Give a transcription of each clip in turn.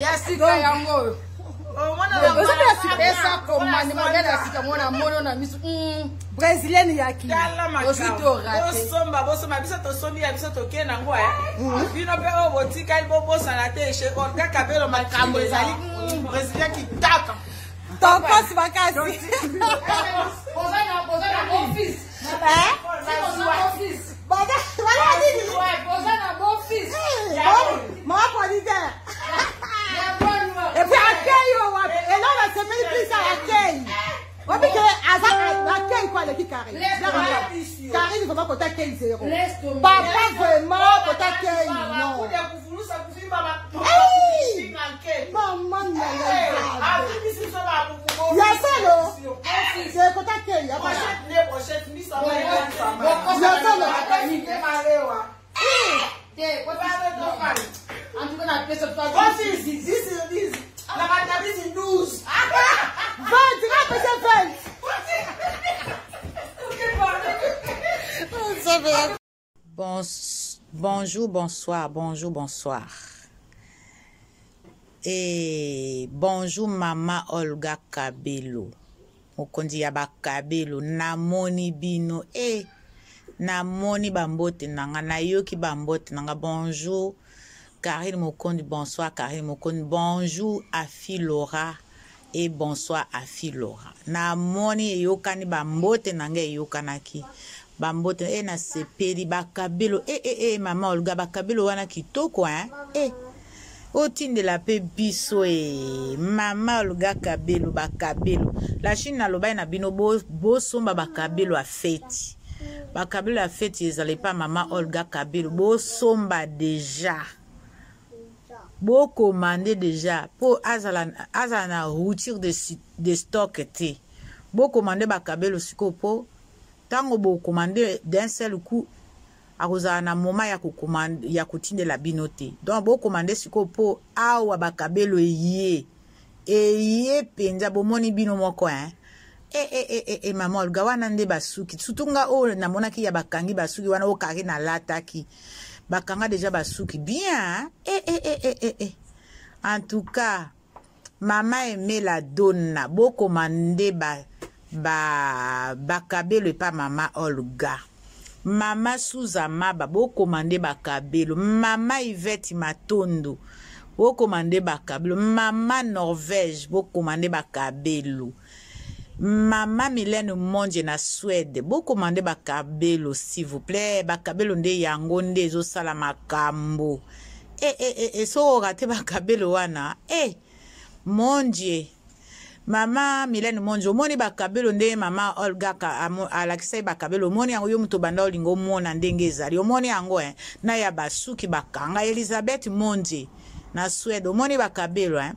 Ya sika yango oyo. Esa komani modele ya sika mona mono na misu. Hmm. Brésilienne ya ki. Ozwi to raté. Bosomba bosomba biso tosombi ya biso toke nango eh. Bino pe oyo botikali bobosana te chez Olga Kabelo makambo ezali hmm, brésilien kitaka. Tokos makasi. Boza na boza na office. Eh? Boza na office. Boza wala nini? Boza na beau fils. Mama producteur. Et puis accueil oyo wapi? Eloko nasepeli plus accueil. Wapi ke aza accueil quoi aleki Karine. Karine vraiment kota accueil zéro. Papa vraiment kota accueil non. Maman na Ya solo. C'est kota accueil. Ya solo. Bon, bonjour, bonsoir, bonjour, bonsoir. Et bonjour mama Olga Kabelo. Mokonzi ya bakabelo namoni bino e eh, namoni bambote na nga nayoki bambote na nga bonjour Karine Mokondi bonsoir Karine Mokondi bonjour Afi Laura et bonsoir Afi Laura namoni eyokani bambote na nga eyokanaki bambote e nasepeli bakabelo e e e mama Olga bakabelo wana kitoko hein e otindela mpe biso e mama Olga kabelo bakabelo la Chine nalobaki na bino bosomba bakabelo ya feti bakabelo ya feti ezala epa mama Olga kabelo bosomba deja bokomande deja mpo azala, azala na rupture de, de stock te bokomande bakabelo sikoyo mpo ntango bokomande d'un seul coup akozala na moment ya kokomande ya kotindela bino te donc bokomande sikoyo mpo awa bakabelo eye eye mpenza bomoni bino moko hein e e e e, e mama Olga wana nde basuki surtout nga oyo namonaki ya bakangi basuki wana oyo Karine alataki bakanga deja basuki bien hein? e e e e e e en tout cas mama Emela Donna bokoma nde ba ba bakabelo epa mama Olga mama Suza Maba bokoma nde bakabelo mama Yvette Matondo bokoma nde bakabelo mama Norvège bokoma nde bakabelo mama Milene Mondje na Suède bokoma nde bakabelo s'il vous plaît bakabelo nde yango nde ezosala makambo e e e, e soki orate bakabelo wana e Mondje mama Milene Mondje omoni bakabelo nde mama Olga alakisa ye bakabelo omoni yango yo moto obanda olinga omona ndenge ezali omoni yango eh? na ya basuki bakanga Elizabeth Mondje na Suède omoni bakabelo eh?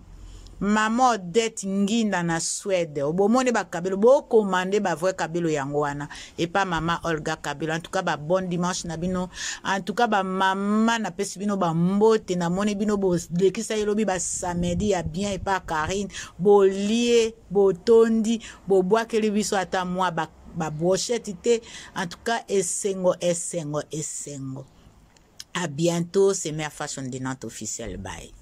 mama Odette Nginda na Suède bomoni bakabelo bokomande ba vrai kabelo yango wana epa mama Olga Kabelo en tout cas ba bon dimanche na bino en tout cas ba mama napesi bino ba mbote namoni bino bolekisa ye lobi ba samedi ya bien epa Karine bolie botondi bobwakeli biso ata mwa ba, ba brochette te en tout cas esengo esengo esengo à bientôt c'est Mère Fashion Dinante officielle bye.